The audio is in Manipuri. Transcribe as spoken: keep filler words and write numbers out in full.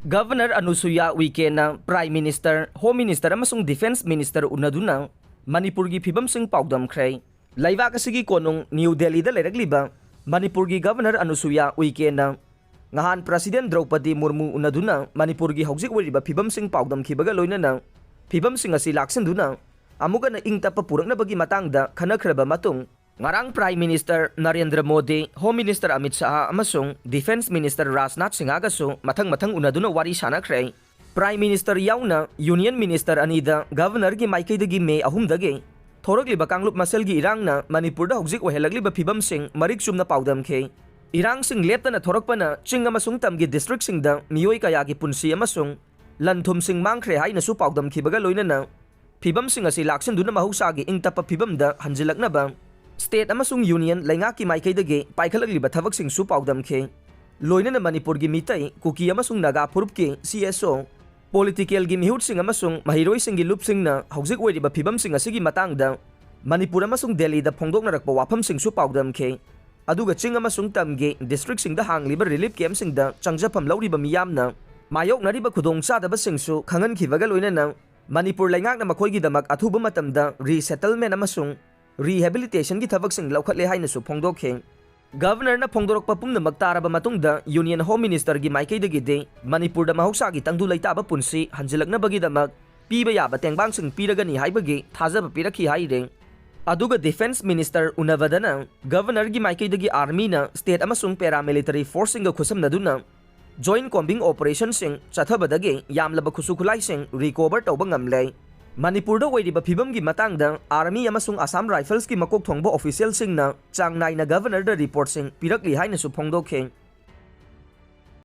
Governor ꯑꯅꯨꯁꯨꯌꯥ ꯎꯏꯀꯦꯅ Prime Minister, Home Minister ꯑꯃꯁꯨꯡ Defence Minister ꯎꯅꯗꯨꯅ ꯃꯅꯤꯄꯨꯔꯒꯤ ꯐꯤꯕꯝꯁꯤꯡ ꯄꯥꯎꯗꯝꯈ꯭ꯔꯦ꯫ ꯂꯩꯕꯥꯛ ꯑꯁꯤꯒꯤ ꯀꯣꯅꯨꯡ ꯅ꯭ꯌꯨ ꯗꯦꯜꯂꯤꯗ ꯂꯩꯔꯛꯂꯤꯕ ꯃꯅꯤꯄꯨꯔꯒꯤ Governor ꯑꯅꯨꯁꯨꯌꯥ ꯎꯏꯀꯦꯅ ꯉꯍꯥꯟ President ꯗ꯭ꯔꯧꯄꯗꯤ ꯃꯨꯔꯃꯨ ꯎꯅꯗꯨꯅ ꯃꯅꯤꯄꯨꯔꯒꯤ ꯍꯧꯖꯤꯛ ꯑꯣꯏꯔꯤꯕ ꯐꯤꯕꯝꯁꯤꯡ ꯄꯥꯎꯗꯝꯈꯤꯕꯒ ꯂꯣꯏꯅꯅ ꯐꯤꯕꯝꯁꯤꯡ ꯑꯁꯤ ꯂꯥꯛꯁꯤꯟꯗꯨꯅ ꯑꯃꯨꯛ ꯍꯟꯅ ꯏꯪ ꯇꯞꯄ ꯄꯨꯔꯛꯅꯕꯒꯤ ꯃꯇꯥꯡꯗ ꯈꯟꯅꯈ꯭ꯔꯕ ꯃꯇꯨꯡ, ꯉꯔꯥꯡ Prime Minister Narendra Modi, Home Minister Amit Shah ꯑꯃꯁꯨꯡ Defence Minister ꯔꯥꯖꯅꯥꯊ ꯁꯤꯡꯍꯒꯁꯨ ꯃꯊꯪ ꯃꯊꯪ ꯎꯅꯗꯨꯅ ꯋꯥꯔꯤ ꯁꯥꯟꯅꯈ꯭ꯔꯦ꯫ Prime Minister ꯌꯥꯎꯅ Union Minister ꯑꯅꯤꯗ Governorꯒꯤ ꯃꯥꯏꯀꯩꯗꯒꯤ ꯃꯦ ꯑꯍꯨꯝꯗꯒꯤ ꯊꯣꯔꯛꯂꯤꯕ ꯀꯥꯡꯂꯨꯞ ꯃꯁꯦꯜꯒꯤ ꯏꯔꯥꯡꯅ ꯃꯅꯤꯄꯨꯔꯗ ꯍꯧꯖꯤꯛ ꯑꯣꯏꯍꯜꯂꯛꯂꯤꯕ ꯐꯤꯕꯝꯁꯤꯡ ꯃꯔꯤꯛ ꯆꯨꯝꯅ ꯄꯥꯎꯗꯝꯈꯤ꯫ ꯏꯔꯥꯡꯁꯤꯡ ꯂꯦꯞꯇꯅ ꯊꯣꯔꯛꯄꯅ ꯆꯤꯡ ꯑꯃꯁꯨꯡ ꯇꯝꯒꯤ districtꯁꯤꯡꯗ ꯃꯤꯑꯣꯏ ꯀꯌꯥꯒꯤ ꯄꯨꯟꯁꯤ ꯑꯃꯁꯨꯡ ꯂꯟ ꯊꯨꯝꯁꯤꯡ ꯃꯥꯡꯈ꯭ꯔꯦ ꯍꯥꯏꯅꯁꯨ ꯄꯥꯎꯗꯝꯈꯤꯕꯒ ꯂꯣꯏꯅꯅ ꯐꯤꯕꯝꯁꯤꯡ ꯑꯁꯤ ꯂꯥꯛꯁꯤꯟꯗꯨꯅ ꯃꯍꯧꯁꯥꯒꯤ ꯏꯪ ꯇꯞꯄ ꯐꯤꯕꯝꯗ ꯍꯟꯖꯤꯜꯂꯛꯅꯕ state ꯑꯃꯁꯨꯡ union ꯂꯩꯉꯥꯛꯀꯤ ꯃꯥꯏꯀꯩꯗꯒꯤ ꯄꯥꯏꯈꯠꯂꯛꯂꯤꯕ ꯊꯕꯛꯁꯤꯡꯁꯨ ꯄꯥꯎꯗꯝꯈꯤ꯫ ꯂꯣꯏꯅꯅ ꯃꯅꯤꯄꯨꯔꯒꯤ ꯃꯤꯇꯩ, ꯀꯨꯀꯤ ꯑꯃꯁꯨꯡ ꯅꯥꯒꯥ ꯐꯨꯔꯨꯞꯀꯤ C S O, politicalꯒꯤ ꯃꯤꯍꯨꯠꯁꯤꯡ ꯑꯃꯁꯨꯡ ꯃꯍꯩꯔꯣꯏꯁꯤꯡꯒꯤ ꯂꯨꯞꯁꯤꯡꯅ ꯍꯧꯖꯤꯛ ꯑꯣꯏꯔꯤꯕ ꯐꯤꯕꯝꯁꯤꯡ ꯑꯁꯤꯒꯤ ꯃꯇꯥꯡꯗ ꯃꯅꯤꯄꯨꯔ ꯑꯃꯁꯨꯡ ꯗꯦꯜꯂꯤꯗ ꯐꯣꯡꯗꯣꯛꯅꯔꯛꯄ ꯋꯥꯐꯝꯁꯤꯡꯁꯨ ꯄꯥꯎꯗꯝꯈꯤ꯫ ꯑꯗꯨꯒ ꯆꯤꯡ ꯑꯃꯁꯨꯡ ꯇꯝꯒꯤ districtꯁꯤꯡꯗ ꯍꯥꯡꯂꯤꯕ relief campꯁꯤꯡꯗ ꯆꯪꯖꯐꯝ ꯂꯧꯔꯤꯕ ꯃꯤꯌꯥꯝꯅ ꯃꯥꯌꯣꯛꯅꯔꯤꯕ ꯈꯨꯗꯣꯡꯆꯥꯗꯕꯁꯤꯡꯁꯨ ꯈꯪꯍꯟꯈꯤꯕꯒ ꯂꯣꯏꯅꯅ ꯃꯅꯤꯄꯨꯔ ꯂꯩꯉꯥꯛꯅ ꯃꯈꯣꯏꯒꯤꯗꯃꯛ ꯑꯊꯨꯕ ꯃꯇꯝꯗ resettlement ꯑꯃꯁꯨꯡ rehabilitationꯒꯤ ꯊꯕꯛꯁꯤꯡ ꯂꯧꯈꯠꯂꯦ ꯍꯥꯏꯅꯁꯨ ꯐꯣꯡꯗꯣꯛꯈꯤ꯫ Governorꯅ ꯐꯣꯡꯗꯣꯔꯛꯄ ꯄꯨꯝꯅꯃꯛ ꯇꯥꯔꯕ ꯃꯇꯨꯡꯗ Union Home Ministerꯒꯤ ꯃꯥꯏꯀꯩꯗꯒꯤꯗꯤ ꯃꯅꯤꯄꯨꯔꯗ ꯃꯍꯧꯁꯥꯒꯤ ꯇꯪꯗꯨ ꯂꯩꯇꯥꯕ ꯄꯨꯟꯁꯤ ꯍꯟꯖꯤꯜꯂꯛꯅꯕꯒꯤꯗꯃꯛ ꯄꯤꯕ ꯌꯥꯕ ꯇꯦꯡꯕꯥꯡꯁꯤꯡ ꯄꯤꯔꯒꯅꯤ ꯍꯥꯏꯕꯒꯤ ꯊꯥꯖꯕ ꯄꯤꯔꯛꯈꯤ ꯍꯥꯏꯔꯤ꯫ ꯑꯗꯨꯒ Defence Minister ꯎꯅꯕꯗꯅ Governorꯒꯤ ꯃꯥꯏꯀꯩꯗꯒꯤ Armyꯅ state ꯑꯃꯁꯨꯡ paramilitary forceꯁꯤꯡꯒ ꯈꯨꯠꯁꯝꯅꯗꯨꯅ joint combing operationꯁꯤꯡ ꯆꯠꯊꯕꯗꯒꯤ ꯌꯥꯝꯂꯕ ꯈꯨꯠꯁꯨ ꯈꯨꯠꯂꯥꯏꯁꯤꯡ recover ꯇꯧꯕ ꯉꯝꯂꯦ꯫ ꯃꯅꯤꯄꯨꯔꯗ ꯑꯣꯏꯔꯤꯕ ꯐꯤꯕꯝꯒꯤ ꯃꯇꯥꯡꯗ Army ꯑꯃꯁꯨꯡ Assam Riflesꯀꯤ ꯃꯀꯣꯛ ꯊꯣꯡꯕ officialꯁꯤꯡꯅ ꯆꯥꯡ ꯅꯥꯏꯅ Governorꯗ reportꯁꯤꯡ ꯄꯤꯔꯛꯂꯤ ꯍꯥꯏꯅꯁꯨ ꯐꯣꯡꯗꯣꯛꯈꯤ꯫